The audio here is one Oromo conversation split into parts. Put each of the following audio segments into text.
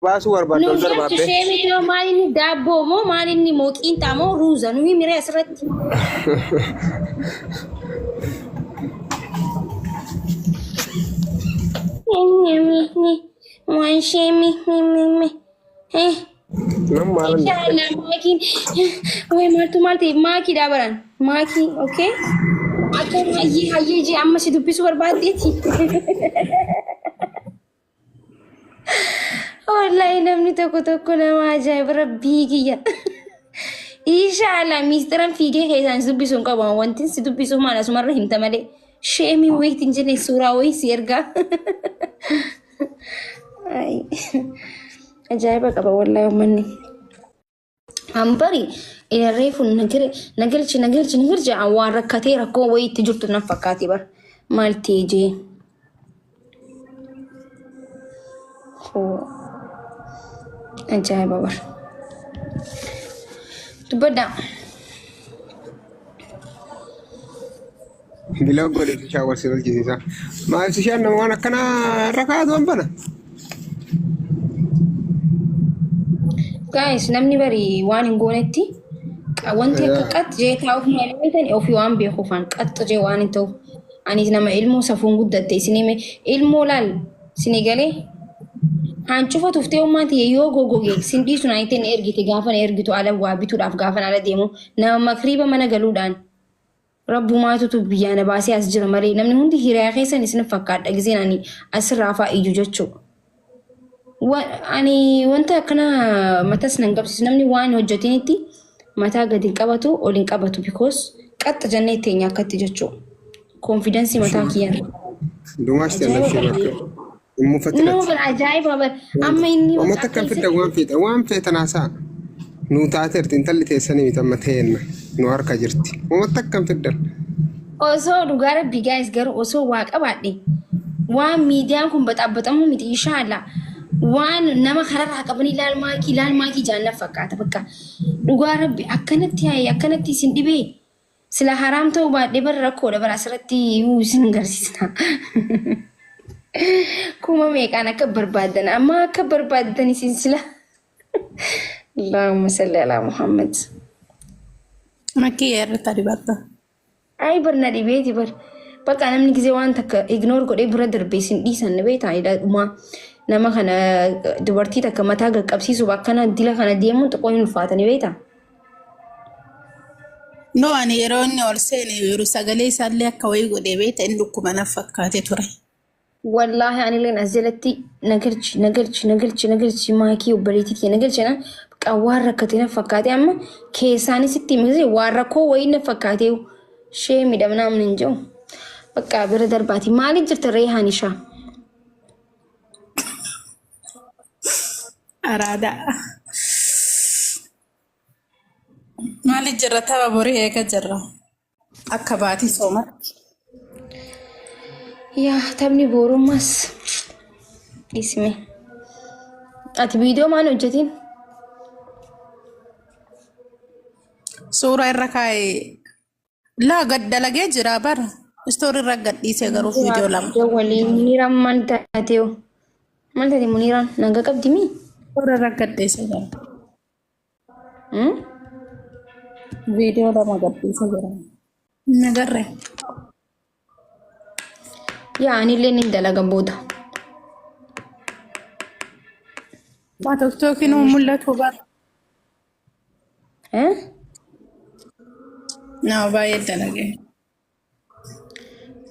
Baasuu barbaadde ol Nu darbaa galchu abbee. sheemii yoo maal inni daabboo moo maal inni moo qiinxaa moo ruuza nu himi ree asirratti. Waan sheemii Nam maalan Inshallah maakiin way maaltu maal ta'e maakiidhaa baran maakii okay akka hayyee hayyee jee amma si dubbisuu barbaaddeeti. Wallahi namni tokko tokko nama ajaa'iba rabbii kiyya. Inshallah miistiran fiigee keessaan si dubbisuu hin qabu wanti si dubbisuu maal asumarra himta malee sheemii wayiitti hin jenne suuraa wayii si ergaa. Ay, Ajaa'iba qaba wallahi uummanni. Hambari reefu na galchi na galchi na galchi an waan rakkatee rakkoo wayii itti jirtu nan fakkaate bar maal ta'e jee. Hoo, Ajaa'iba bar. Dubbadhaa. Biloo godhe ibsishaa wal si lolchisiisa. Maa ibsishaan nama waan akkanaa irra kaa'atu waan bana. Guys, namni bari waan hin goonetti wanti akka qax jee taa'uuf maal beektan ofii waan beekuufaan qax jee waan hin ta'u. Ani nama ilmoo safuun guddatte isin hime ilmoo laal isinii galee hancufa tuftee ummaan tiyya yoo goggoge sin dhiisu naan ittiin ergite gaafa na ergitu ala waa bituudhaaf gaafa ala deemu nama makriiba mana galuudhaan Rabbumaatutu biyyaa na baasee as jira malee namni hundi hiriyaa keessan isin fakkaadha giseen ani asirraa faa iyyu jechuu. Ani wanta akkana matas nan qabsiisu namni waan hojjetinitti mataa gadi hin qabatu ol hin qabatu because qaxxa jennee teenya akkatti jechuu. Konfidansii mataa kiyyaan. Dumaas ta'e Ajaa'iba lafshee qaba. bakka. Hin mufatin Nama ati. bara ajaa'iba bara amma inni Uummata bakka akkam fidda keessatti waan feeta waan feetan haasa'a. Nuu taateerti intalli teessanii miti amma teenna nu harka jirti. Uummata akkam fiddan. Osoo dhugaa rabbi guys garuu osoo waa qabaadhe waan miidiyaan kun baxaabaxamuu miti inshaallah waan nama kararraa qabanii laal maakii laal maakii jaan fakkaata bakka dhugaa rabbi akkanatti haye akkanatti isin dhibee Sila haraam ta'uu baadhee bara rakkoodha bara asirratti iyyuu isin garsiisna. Kuma meeqaan akka barbaaddan amma akka barbaaddan isin sila. Allahumma salli alaa Muhammad. Makkii irratti dibatta. Ay bar na dhibeeti bar. Bakka namni gisee waan takka ignore godhee bira darbe isin dhiisan na beektaa ila dhumaa nama kana dubartii takka mataa qaqqabsiisuuf akkana dila kana deemuun xiqqoo hin ulfaatani beektaa. No, ani yeroo inni ol seene yeroo sagalee isaallee akka wayii godhee beekta inni dhukkuba na fakkaate ture. Wallaahi anilleen as jalatti na galchi na galchi na galchi na galchi maakii obboleettii kee na galchi na bakka waan rakkate na fakkaate amma keessaanis itti himee waan rakkoo wayii na fakkaate shee midhamnaa amna hin jiru. Bakka bira darbaati maaliif jirta reehaan ishaa? Araada. Maali jirra tapha borii eega jirra. Akka baatii soomatti. Yaa taphni boorummaas dhiisime. Ati viidiyoo maal hojjetiin? Suura irra kaa'ee laa gad dalagee jira bara. Istoori irra gad dhiisee garuu viidiyoo lama. Waliin Muniiraan maal taatee? Maal taate Muniiraan? Nagaa qabdi mii? Istoori irra gad dhiisee jira. Viidiyoo lama gad dhiisee jira. Nagarre. Yaa anillee nin dalaga booda. Waa toktookiin mul'atu bara. Eh? Nama baay'ee dalage.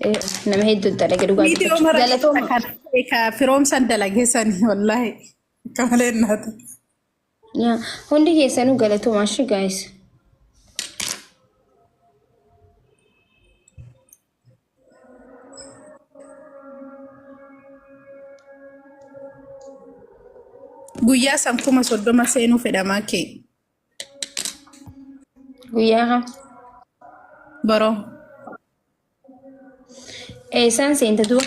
Eh, nama hedduu dalage dhugaa Viidiyoo dubbachuu. mara Galatooma. kan ka firoomsan dalage sani wallahi akka malee naata. Yaa hundi keessanuu galatooma ashi guys. Guyyaa san 30,000 seenuu fedhamaa kee. Guyyaa kam? Boroo. Eessaan seenta duba?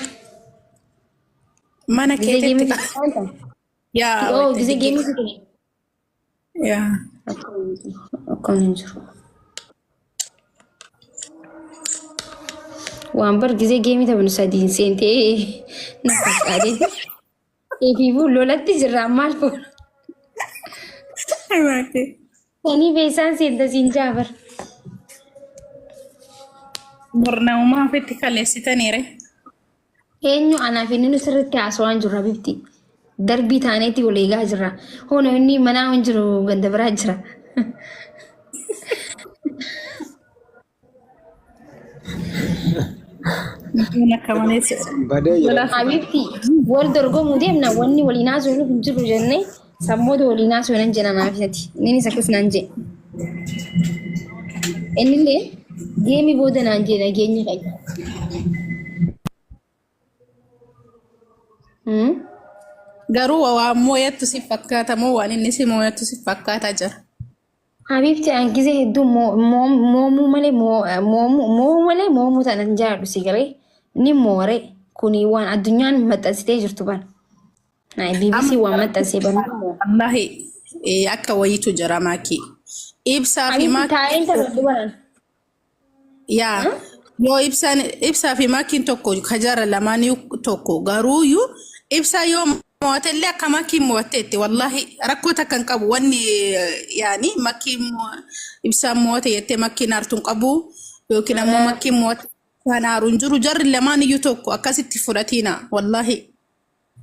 Mana Gizee keetitti geemii ka. seenta? Yaa Oo wayita gizee digee. geemii seenta. Yaa. Akkaan hin jiru. Waan bar gizee geemii taphnu sadiin seentee na fakkaatee. Ifiifuu lolatti jirra maal fuula. Sanii feesaan seenta siin jaabar. Bornaumaa ofitti kaleessitaniire. Eenyu anaaf inni nu sirriitti haasawaan jirra bifti. Darbii taaneetti wal eegaa jirra. Hono inni manaa hin jiru ganda biraa jira. Mucaan akka malee Badee jira. Habibti wal dorgomuu deemna wanni waliin haasofnu hin jiru jennee sammoota waliin haasofnu nan jedha naaf isatti. Innis akkas naan jedhe. Innillee geemii booda naan jedhe nageenyi qabu. Garuu waan mooyattu si fakkaata moo waan inni si mooyattu si fakkaataa jira? Habibti an gisee hedduu moomuu malee moomuu malee moomuu tana hin jaalladhu si galee ni moore kuni waan addunyaan maxxansitee jirtu ban. BBC waan maxxansee ban. Wallahi akka wayiitu jira maakii. Ibsaa fi Habibti maakii taa'een taphadhu baran. Yaa yoo ibsaan ibsaa fi maakiin tokko kajara lamaanii tokko garuuyyuu ibsaa yoo mo'ate illee akka maakiin mo'atteetti wallaahi rakkoo takka hin qabu wanni yaani makiin ibsaan mo'ate jettee makiin aartu hin qabu yookiin ammoo makiin mo'ate kan aaru hin jiru jarri lamaan iyyuu tokko akkasitti fudhatiina wallaahi.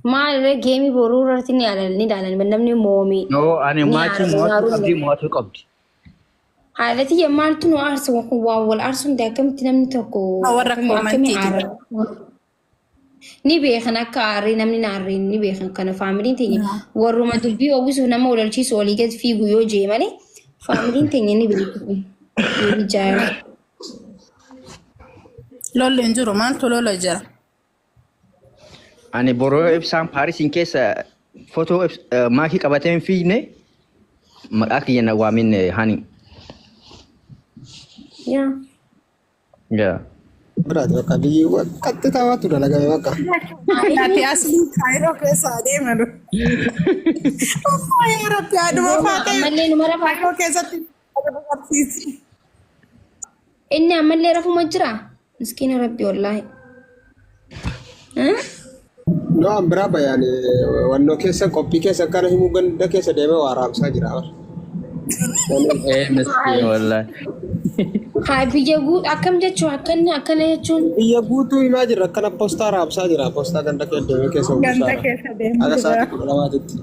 Maalirra geemii boruu irratti ni ilaalan ni ilaalan namni moomii. No, ani Ni maachii aara mo'atuu naaruun qabdi mo'atuu qabdi. Haadha tiyya maaltu nu aarsa kun waan wal aarsu hundi akkamitti namni tokko Warra akkamii koomantiiti. aara. Ni beekan akka aarrii namni na aarrii ni beekan kana faamiliin teenya warruma dubbii oowwisuuf nama walalchiisu olii gad fiigu yoo jee malee faamiliin teenya ni beeku. Ni jaaru. Lolli hin jiru maaltu lola jira? Ani boroo ibsaan Paarisiin keessa footoo maakii qabatee hin fiigne maqaa kiyya na waamin hani. Yaa. Yaa. Biraati bakka biyyi qaxxitaa waatu dalagame bakka. Ati asii kaayiroo keessa adeeman. Yaa Rabbi haadhuma faatee Ammallee numa rafaa. kaayiroo keessatti barsiisi. Inni ammallee rafuma jira. Miskiina Rabbi wallaahi. No an biraa bayaan wannoo keessa qophii keessa kana himuu ganda keessa deemee waa raabsaa jira. Ee miskiin wallaahi. Haa biyya guut akkam jechuun akkanni akkana jechuun Biyya guutuu himaa jirra akkana poostaa raabsaa jira poostaa ganda keessa deemee keessa Ganda uwwisaadha. keessa deemaa Akka jira. sa'aatii 12titti.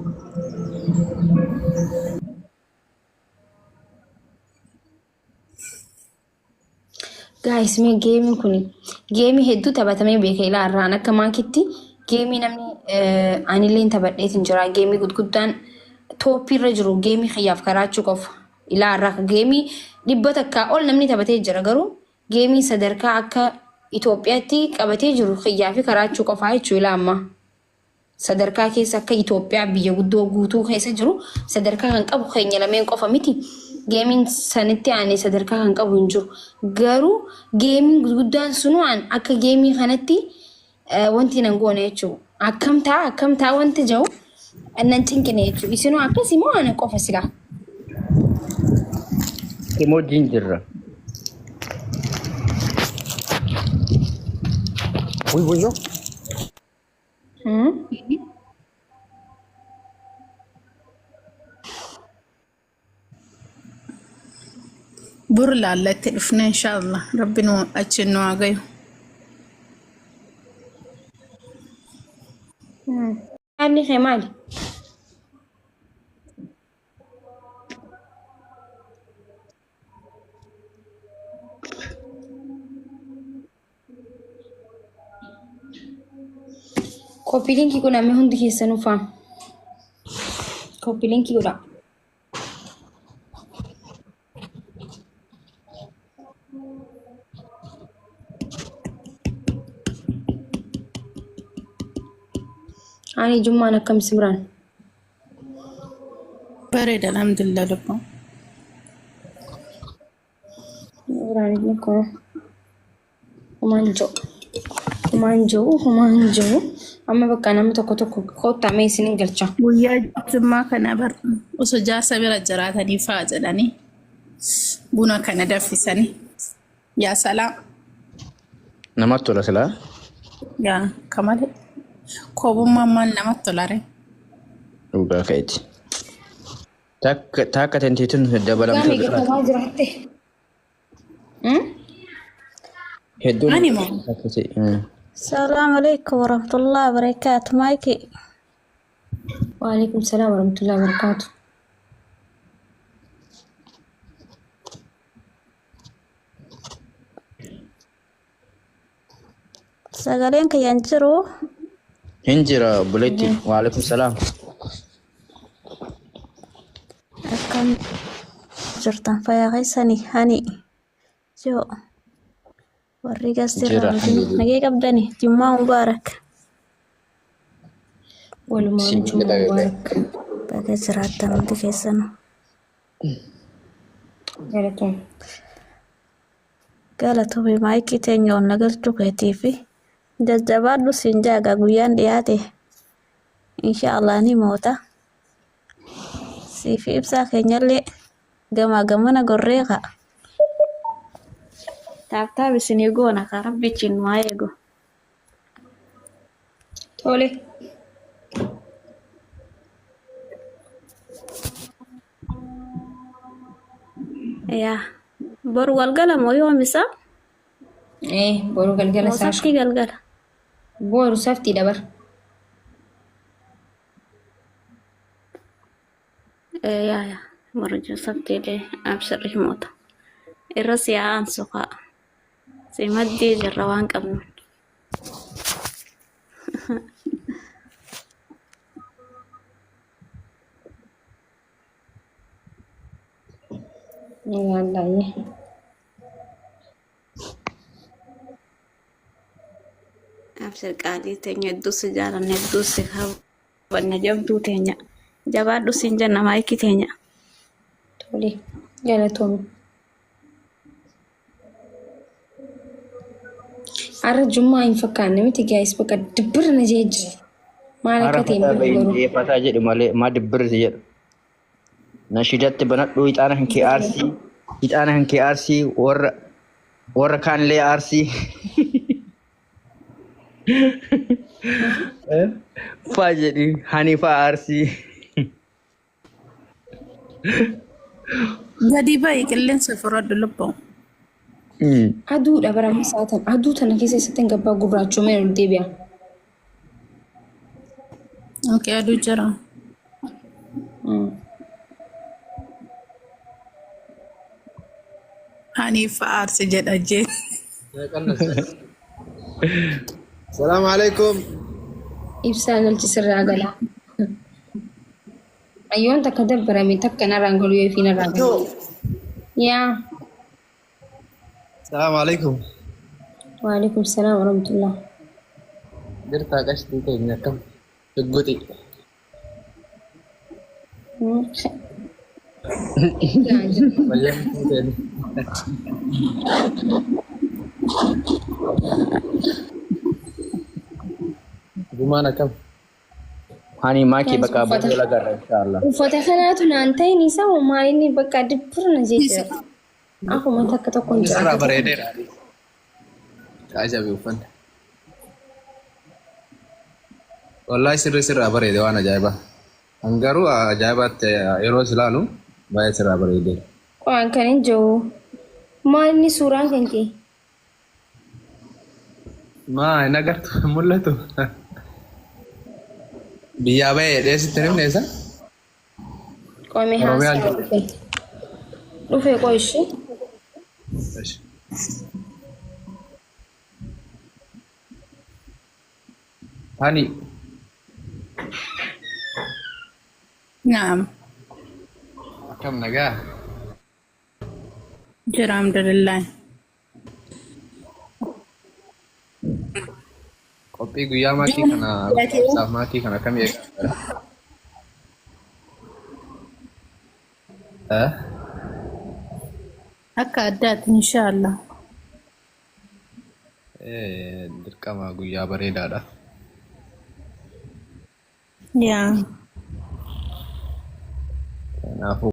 Gaayis mee geemiin kun geemii hedduu taphatamee beeka ilaa irraan akka maakitti geemii namni anillee taphadheetiin jira geemii gurguddaan tooppii irra jiru geemii kiyyaaf karaachuu qofa ilaa irraa geemii 100 ol namni taphatee jira garuu geemii sadarkaa akka Itoophiyaatti qabatee jiru kiyyaa fi karaachuu qofaa jechuu ilaa ammaa. Sadarkaa keessa akka Itoophiyaa biyya guddoo guutuu keessa jiru sadarkaa kan qabu keenya lameen qofa miti. Geemiin sanitti aanee sadarkaa kan qabu hin jiru. Garuu geemiin gurguddaan sunuu an akka geemii kanatti wanti nan goone jechuudha. Akkam ta'a akkam ta'a wanti jiru nan cinqine jechuudha. Isinuu akkasii moo ana qofa silaa? Emojiin jirra. Oui, bonjour. Bur laallatti dhufne inshaallah rabbi nu achiin nu haa gayu. Haalli kee maali? Koppii linkii godhaa mee hundi keessanuu faam. Koppii linkii godhaa. Ani jummaan akkam simraan. Bareeda alhamdulillah lubbuu. Biraan inni kun humaan jiru. Humaan jiru, humaan jiru. Amma bakka namni tokko tokko kottaa mee isin hin galcha. Guyyaa jimmaa kana bar osoo jaarsa bira jiraatanii faa jedhanii buna kana danfisanii. Yaa salaam. Namatti tola silaa. Yaa akka malee. Koobummaan maal namatti tola ree? Dhugaa keeti. Takka takka tenteetun Waggaa dabalamtuu meeqa jiraata. kophaa jiraatte? Hedduun Ani moo? akkasii. Assalamu alaikum warahmatullahi wabarakatuh. Maiki. Waalaikum salaam warahmatullahi wabarakatuh. Sagaleen kiyyaan jiru. Hin jira obboleetti. Waalaikum salaam. Akkam jirtan fayyaa keessanii hani joo warri gastirraa Jira hundinuu alhamdulillah. nagee qabdani jimmaa mubaarak Walumaan Siin jummaa jedha mubaarak. baga jiraattan hundi keessanuu. Galatoom. Galatoomi maayikii teenya ol na galchuu keetii fi jajjabaadhu siin jaaga guyyaan dhiyaate insha Allah ni moota siifi ibsaa keenyallee gamaa gamana gorree ka'a. Taaptaap isinii goona ka rabbichi nu haa eegu. Tole. Yaa boru galgala moo yoom isaa? Eh, boru galgala Moo isaa saftii galgala? Boru saftii dabar. Ee yaa yaa boru jiru saftiilee abshirri himoota. Irra si haa aansu kaa. Si maddii jirra waan qabnu. Yaallaayye. Abshir qaalii teenya hedduu si jaalanna hedduu si kabanna jabduu teenya. Jabaadhu siin jenna maayikii teenya. Tole. Galatoomi. Har'a jummaa hin fakkaanne miti gaayis bakka dibbirri na jee jira. Maal akka Hara ta'e hin fataa beeku bahin garuu. xiyyeeffataa jedhu malee maa dibbirri jedhu. Nashiidatti banadhu ixaana kan kee aarsii. Ixaana kan kee aarsii warra warra kaanillee aarsii. Faa jedhi hanifaa aarsii. Gadi ba'i qilleensa fudhadhu lubbuu. Aduudha bara amma saatan aduu tana keessa isatti hin gabbaa gurraachumee ol deebi'a. Okay, aduu jira. Haniif aarsi jedha jee. Salaamu alaikum. Ibsaa galchi sirraa galaa. Ayyoon takka dabbarame takka narraan galu yoo fi narraa galu. Yaa. Salaamu alaikum. Waalaikum salaam warahmatullah. Jirtaa qashtii keenya akkam? Shugguxi. Yaa jira. Fayyamtuu teenya. Gumaan akkam? Hani maakii Guys, bakka uffata booda lagarra inshaallah. uffata kanaatu naan ta'in isaa moo maal inni bakka dibbirna jee jira. Akkuma takka tokko hin jira Sirraa akka tokko. bareedeera. Ajaa'iba uffanni. Wallaahi sirri sirraa bareede waan ajaa'ibaa. An garuu ajaa'ibaatti yeroo si ilaalu baay'ee sirraa bareedeera. Waan kan hin jiru. Maal inni suuraan kan kee? Maa hin agartu hin mul'atu. Biyyaa bahee jedhee sitti hin himne isa? Qoome Oromiyaan haasaa jira. dhufe. Dhufe qoy ishee. Hani Naam. akkam nagaa? Jira alhamdulillah. Qophii guyyaa maakii kana ibsaaf maakii kana akkam eegaa? Eh? Akka addaatti inshaallah. Eh, dirqama guyyaa bareedaadha. Yaa. Kanaafuu